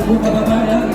Kong kababayan,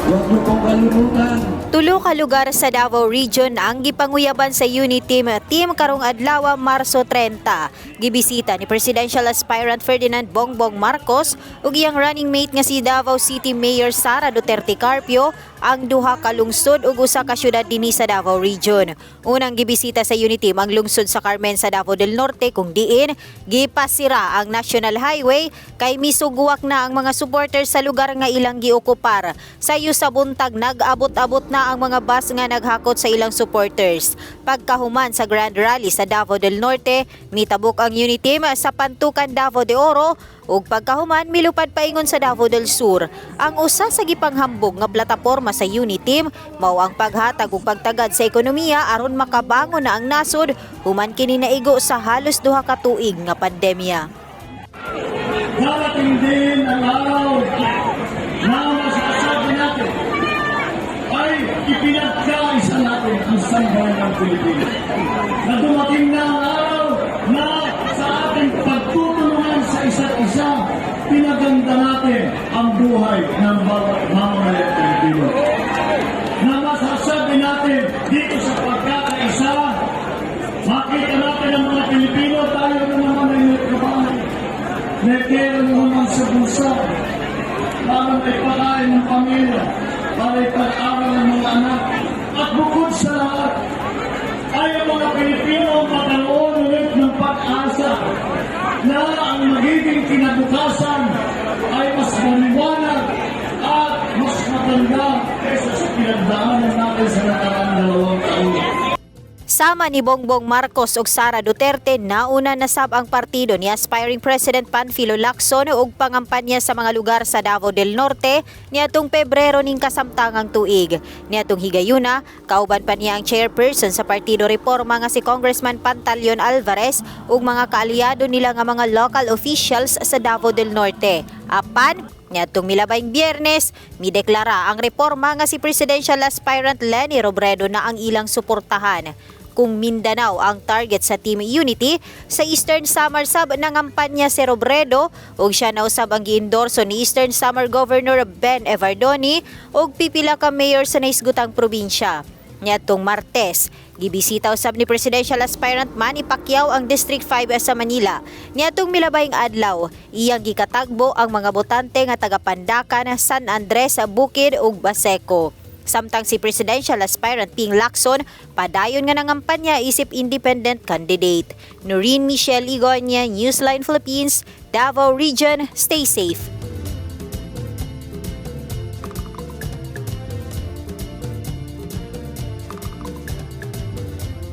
huwag niyo pong kalimutan. Tulo ka lugar sa Davao Region ang gipanguyaban sa UniTeam Team karong adlaw, Marso 30. Gibisita ni Presidential Aspirant Ferdinand Bongbong Marcos ug iyang running mate nga si Davao City Mayor Sara Duterte Carpio ang duha ka lungsod ug usa ka syudad dinhi sa Davao Region. Unang gibisita sa UniTeam ang lungsod sa Carmen sa Davao del Norte, kung diin gipasira ang National Highway kay misugwak na ang mga supporters sa lugar nga ilang giokupar. Sayo sa buntag, nag-abot-abot na ang mga bus nga naghakot sa ilang supporters. Pagkahuman sa Grand Rally sa Davao del Norte, mitabok ang UniTeam sa Pantukan, Davao de Oro, ug pagkahuman milupad paingon sa Davao del Sur. Ang usa sa gipanghambog nga plataporma sa UniTeam mao ang paghatag ug pagtagad sa ekonomiya aron makabangon na ang nasod human kini naigo sa halos 2 ka tuig nga pandemya. Darating din ang araw na masasabi natin ay ipinagkaisa natin ang sambayanang Pilipino. Na dumating na ang araw na sa ating pagtutulungan sa isa't isa, pinaganda natin ang buhay ng bawat mamamayang Pilipino. Na masasabi natin dito sa pagkakaisa, makita natin ang mga Pilipino, tayo na naman ay may trabaho. May pera na naman sa bulsa para may pakain ng pamilya, para ipag-aral ng mga anak. At bukod sa lahat, ay ang mga Pilipino magkaroon ulit ng pag-asa na ang magiging kinabukasan ay mas maliwanag at mas maganda kaysa sa pinagdaanan natin sa nakaraang 2 taon. Sama ni Bongbong Marcos ug Sara Duterte, nauna na sab ang partido ni aspiring President Panfilo Lacson og pangampanya sa mga lugar sa Davao del Norte niadtong Pebrero ning kasamtangang tuig. Niadtong higayuna, kauban pa niya ang chairperson sa Partido Reforma nga si Congressman Pantaleon Alvarez ug mga kaalyado nila nga mga local officials sa Davao del Norte. Apan, niadtong milabayng Biyernes, mideklara ang Reforma nga si Presidential Aspirant Leni Robredo na ang ilang suportahan. Kung Mindanao ang target sa Team Unity, sa Eastern Samar sab nangampanya si Robredo ug siya na usab ang giendorso ni Eastern Samar Governor Ben Evardone ug pipila ka mayor sa nahisgutang probinsya. Niadtong Martes, gibisita usab ni Presidential Aspirant Manny Pacquiao ang District 5 sa Manila. Niadtong milabayng adlaw, iyang gikatagbo ang mga botante nga taga Pandacan, San Andres, Bukid ug Baseco. Samtang si Presidential Aspirant Ping Lacson, padayon nga nangampanya isip independent candidate. Noreen Michelle Igonia, Newsline Philippines, Davao Region, stay safe.